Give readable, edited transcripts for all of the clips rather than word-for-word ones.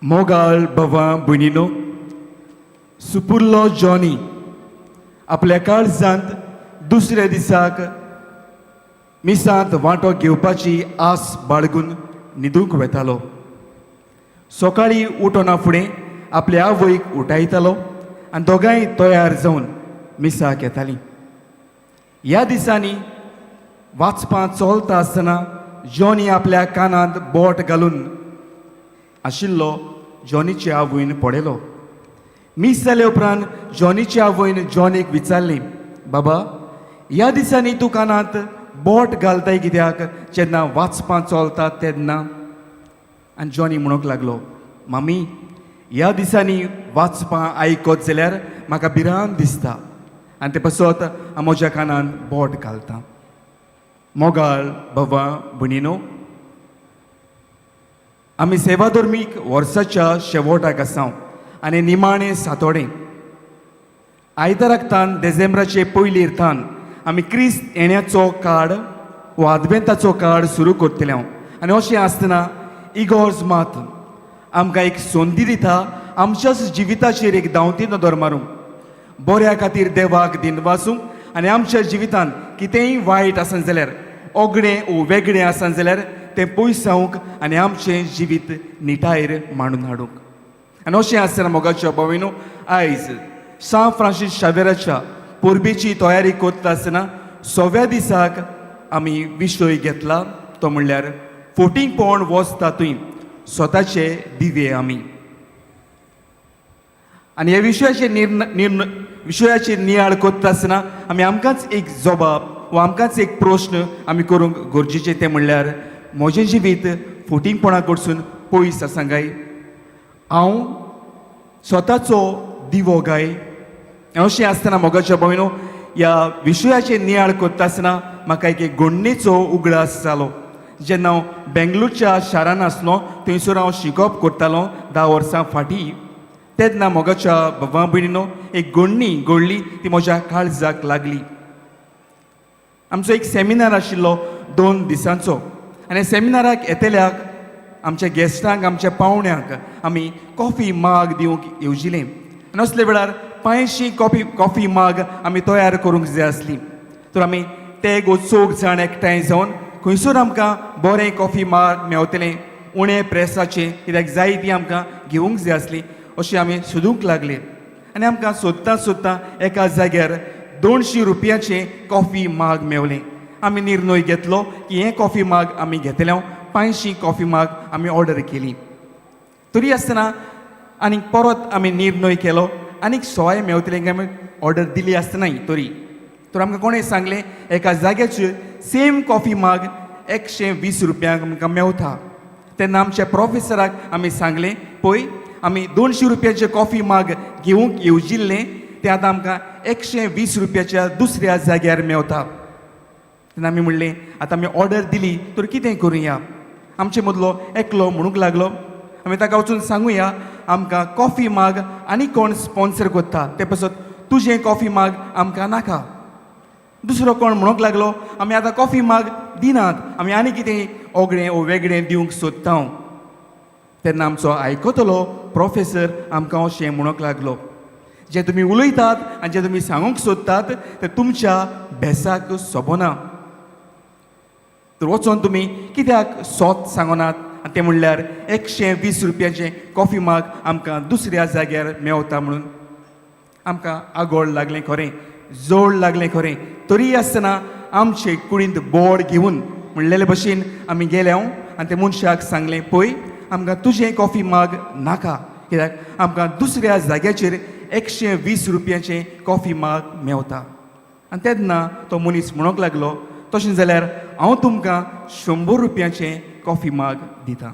मोगाळ बाबा भयणीनो, सुपुरलो जॉनी आपल्या काळजांत दुसऱ्या दिसाक मिसांत वांटो घेवपाची आस बाळगून न्हिदूंक वेतालो. सकाळीं उठोना फुडें आपल्या आवयक उठायतालो आनी दोगांय तयार जावन मिसाक येतालीं. ह्या दिसांनी वाचपां चलता आसतना जॉनी आपल्या कानांत बोट घालून आशिल्लो जॉनीचे आवयन पळयलो. मीस जाले उपरांत जॉनीचे आवयन जॉनीक विचारलें, बाबा, ह्या दिसांनी तूं कानांत बोट घालताय कित्याक जेन्ना वाचपां चलता तेन्ना? आनी जॉनी म्हणूंक लागलो, मामी, ह्या दिसांनी वाचपां आयकत जाल्यार म्हाका भिरांत दिसता आनी ते पासत हांव म्हज्या कानांत बोट घालता. मोगाळ बाबा भयणीनो, आमी सेवाधर्मीक वर्साच्या शेवटाक आसा आनी निमाणें सातोडें आयताराक तान देझेंब्राचे पयलीर तान आमी क्रिस्त येण्याचो काळ वा आदवेंताचो काळ सुरू करतले हांव. आनी अशें आसतना इगोर्ज मात आमकां एक संदी दिता आमच्याच जिविताचेर एक धांवती नदर मारूंक, बऱ्या खातीर देवाक दिनवासूंक आनी आमच्या जिवितांत कितेंय वायट आसत जाल्यार, ओगडें ओ वेगळें आसत जाल्यार तें पयसावंक आनी आमचें जिवीत निटायेर मांडून हाडूंक. आनी अशें आसतना मोगाच्या भावांनो, आयज सांत फ्रांसीस शावेराच्या परबेची तयारी करता आसतना सव्या दिसाक आमी विशय घेतला तो म्हणल्यार फोटींगपण वचता थंय स्वताचे दिवे आमी. आनी ह्या विशयाचेर निर्ण विशयाचेर नियाळ करता आसतना आमी आमकांच एक जबाब वा आमकांच एक प्रश्न आमी करूंक गरजेचें, तें म्हणल्यार म्हजें जिवीत फोटींगपणा कडसून पयस आसा काय? हांव स्वताचो दिवो काय? अशें आसतना मोगाच्या भयणो, ह्या विशयाचेर नियाळ करता आसतना म्हाका एक घडणेचो उगडास जालो. जेन्ना हांव बेंगलोरच्या शारान आसलो, थंयसर हांव शिकप करतालो 10 वर्सां फाटीं, तेन्ना मोगाच्या बाबा भयणीनो, एक घडणी घडली ती म्हज्या काळजाक लागली. आमचो एक सेमिनार आशिल्लो 2 दिसांचो आनी सेमिनाराक येतल्याक, आमच्या गेस्टांक, आमच्या पावण्यांक आमी कॉफी माग दिवंक येवजिलें. आनी असले वेळार 500 कॉफी माग आमी तयार करूंक जाय आसली. तर आमी ते चौग जाण एकठांय जावन खंयसर आमकां बरें कॉफी माग मेवतलें उणें प्रेसाचें, कित्याक जाय ती आमकां घेवंक जाय आसली, अशें आमी सोदूंक लागले. आनी आमकां सोदता सोदता एका जाग्यार 200 रुपयाचें कॉफी माग मेवलें. आमी निर्णय घेतलो की हें कॉफी माग आमी घेतले. 500 कॉफी माग आमी ऑर्डर केली. तरी आसतना आनीक परत आमी निर्णय केलो, आनीक सवाय मेवतलें काय आमी ऑर्डर दिली आसतनाय तरी. तर आमकां कोणें सांगलें, एका जाग्याचेर सेम कॉफी माग 120 रुपयांक आमकां मेवता. तेन्ना आमच्या प्रोफेसराक आमी सांगलें, पळय, आमी 200 रुपयाचें कॉफी माग घेवंक येवजिल्लें, तें आतां आमकां 120 रुपयाच्या दुसऱ्या जाग्यार मेवता. तेन्ना आमी म्हणलें, आतां आमी ऑर्डर दिली तर कितें करुया? आमचे मदलो एकलो म्हणूंक लागलो, आमी ताका वचून सांगुया, आमकां कॉफी माग आनी कोण स्पॉन्सर करता, ते पासत तुजें कॉफी माग आमकां नाका. दुसरो कोण म्हणूंक लागलो, आमी आतां कॉफी माग दिनात, आमी आनी कितें ओगळें ओ वेगळें दिवंक सोदता. तेन्ना आमचो आयकतलो प्रोफेसर आमकां अशें म्हणूंक लागलो, जें तुमी उलयतात आनी जें तुमी सांगूंक सोदतात तें तुमच्या भेसाक सोबना, तर वचोन तुमी कित्याक सोत सांगनात? आनी तें म्हणल्यार 120 रुपयाचें कॉफी माग आमकां दुसऱ्या जाग्यार मेवता म्हणून. आमकां आगोळ लागलें खरें, जोड लागलें खरें, तरी आसतना आमचे कुडींत बोड घेवन म्हणलेले भशेन आमी गेले आनी ते मनशाक सांगलें, पळय, आमकां तुजें कॉफी माग नाका, कित्याक आमकां दुसऱ्या जाग्याचेर 120 रुपयाचें कॉफी माग मेवता. आनी तेन्ना तो मनीस म्हणूंक लागलो, तशें जाल्यार हांव तुमकां 100 रुपयाचें कॉफी माग दिता.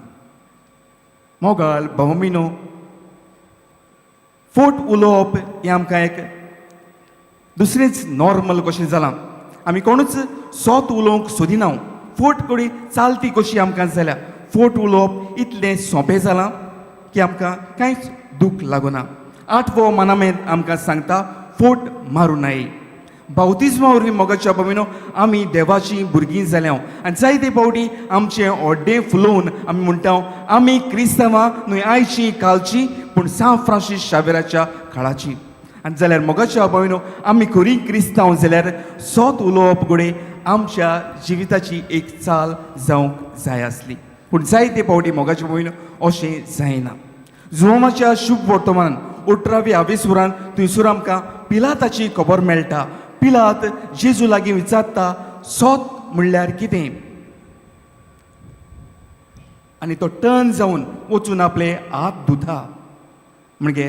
मोगाळ भावमिनो, फोट उलोवप हें आमकां एक दुसरेंच नॉर्मल कशें जालां. आमी कोणूच सोत उलोवंक सोदिना. फोट कडी चालती कशी आमकां जाल्या. फोट उलोवप इतलें सोंपें जालां की आमकां कांयच दूख लागना. आठवो मनामेंत आमकां सांगता, फोट मारूं नाये. बावतिज्मा वरवीं मोगाच्या भावांनो आमी देवाचीं भुरगीं जाल्या. आनी जायते फावटी आमचें ओड्डें फुलोवन आमी म्हणटा आमी क्रिस्तांवां न्हय आयचीं कालचीं, पूण सांत फ्रांसीस शावेराच्या काळाचीं. आनी जाल्यार मोगाच्या भावांनो, आमी खरी क्रिस्तांव जाल्यार सोत उलोवप घडये आमच्या जिविताची एक चाल जावंक जाय आसली, पूण जायते फावटी मोगाच्या भावांनो अशें जायना. जुवामाच्या शुभ वर्तमान 18व्या आवेसुरान थंयसर आमकां पिलाताची खबर मेळटा. पिलात जेजू लागीं विचारता, सोत म्हणल्यार कितें? आनी तो टर्न जावन वचून आपले हात धुता, म्हणजे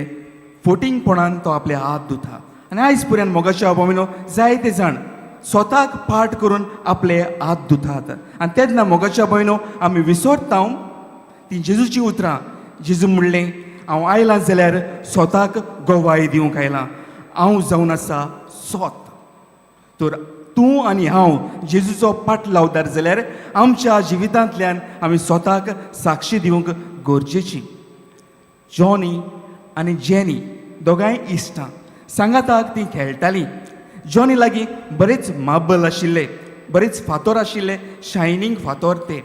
फोटिंगपणान तो आपले हात धुता. आनी आयज पर्यंत मोगाच्या भावांनो जायते जाण स्वताक पाठ करून आपले हात धुतात. आनी तेन्ना मोगाच्या भावांनो आमी विसरता ती जेजूची उतरां. जेजू म्हणलें, हांव आयलां जाल्यार स्वताक गवाय दिवंक आयलां, हांव जावन आसा सोत. तर तूं आनी हांव जेजूचो पाटलावदार जाल्यार आमच्या जिवितांतल्यान आमी स्वताक साक्षी दिवंक गरजेची. जॉनी आनी जेनी दोगांय इश्टां, सांगाताक तीं खेळटालीं. जॉनी लागीं बरेच मार्बल आशिल्ले, बरेच फातोर आशिल्ले, शायनींग फातोर ते.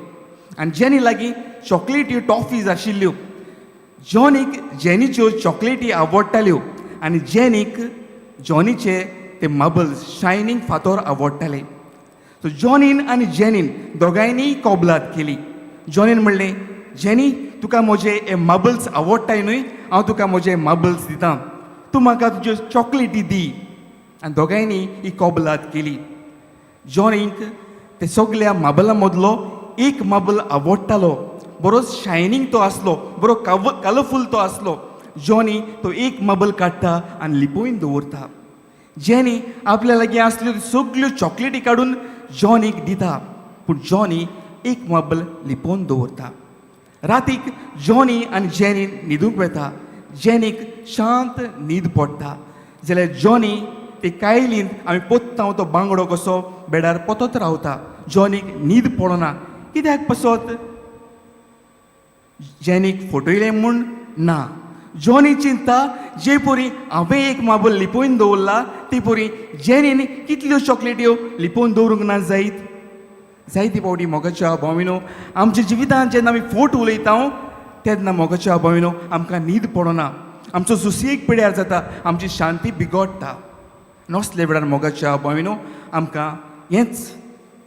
आनी जेनी लागीं चॉकलेटी टॉफीज आशिल्ल्यो. जॉनीक जेनीच्यो चॉकलेटी आवडटाल्यो आनी जेनीक जॉनीचे ते मार्बल्स, शायनींग फातोर आवडटाले. सो जॉनीन आनी जेनीन दोगांयनी कबलात केली. जॉनीन म्हणलें, जेनी, तुका म्हजे हे मार्बल्स आवडटाय न्हय? हांव तुका म्हजे मार्बल्स दिता, तूं म्हाका तुज्यो चॉकलेटी दी. आनी दोगांयनी ही कबलात केली. जॉनीक ते सगल्या मार्बलां मदलो एक मार्बल आवडटालो. बरोच शायनींग तो आसलो, बरो कलरफूल तो आसलो. जॉनी तो एक मार्बल काडटा आनी लिपोवन दवरता. जेनी आपल्या लागीं आसल्यो सगल्यो चॉकलेटी काडून जॉनीक दिता, पूण जॉनी एक मार्बल लिपोवन दवरता. रातीक जॉनी आनी जेनी न्हिदूंक वता. जेनीक शांत न्हीद पडटा जाल्यार जॉनी ते कायलींत आमी पोत्ता तो बांगडो कसो बेडार पोतत रावता. जॉनीक न्हीद पडना. कित्याक पसत? जेनीक फटयलें म्हूण? ना. जॉनी चिंता, जे परी हांवें एक मार्बल लिपोवन दवरला, ते परी जेनीन कितल्यो चॉकलेट्यो लिपोवन दवरूंक ना जायत. जायते फावटी मोगाच्या भावांनो आमच्या जिवितांत जेन्ना आमी फोट उलयता तेन्ना मोगाच्या भावांनो आमकां न्हीद पडना, आमचो सुसेग पिड्यार जाता, आमची शांती बिगडटा. नसले वेळार मोगाच्या भावांनो आमकां हेंच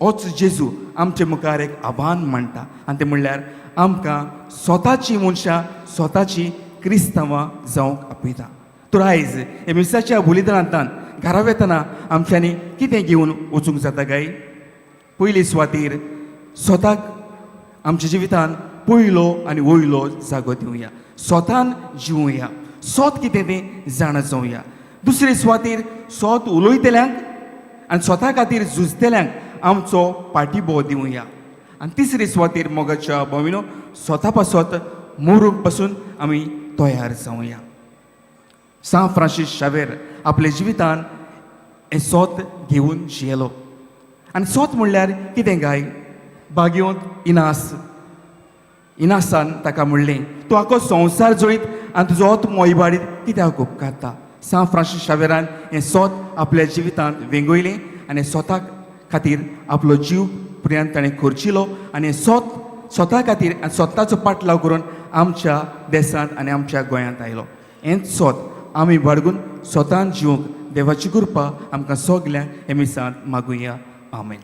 होच जेजू आमचे मुखार एक आव्हान मांडटा, आनी तें म्हणल्यार आमकां स्वताची मनशां, स्वताची क्रिस्तांवां जावंक आपयता. तर आयज हे मिसाच्या बलिदानांतल्यान घरा वेतना आमच्यांनी कितें घेवन वचूंक जाता काय? पयली सुवातेर स्वताक आमच्या जिवितान पयलो आनी वयलो जागो दिवया, स्वतान जिवया, स्वत कितें तें जाणा जावया. दुसरे सुवातेर स्वत उलयतल्यांक आनी स्वता खातीर झुजतल्यांक आमचो पाठिंबो दिवया. आनी तिसरे सुवातेर मोगाच्या भावांनो स्वता पासत मरूंक पासून आमी तयार जावया. सांत फ्रांसीस शावेर आपल्या जिवितान हें सोत घेवन जियेलो. आनी सोत म्हणल्यार कितें काय? बागयोंत इनास इनासान ताका म्हणलें, तूं आखो संवसार जोडीत आनी तुजो आत्मो इबाडीत कित्याक उपकारता? सांत फ्रांसीस शावेरान हें सोत आपल्या जिवितांत वेंगयलें आनी स्वताक खातीर आपलो जीव पर्यंत ताणें खर्चिलो आनी हें सोत स्वता खातीर आनी स्वताचो पाटलाव करून आमच्या देसांत आनी आमच्या गोंयांत आयलो. हेंच सोत आमी बाळगून स्वतान जिवंक देवाची कृपा आमकां सगल्यांक हे मिसांत मागुया. आमेन.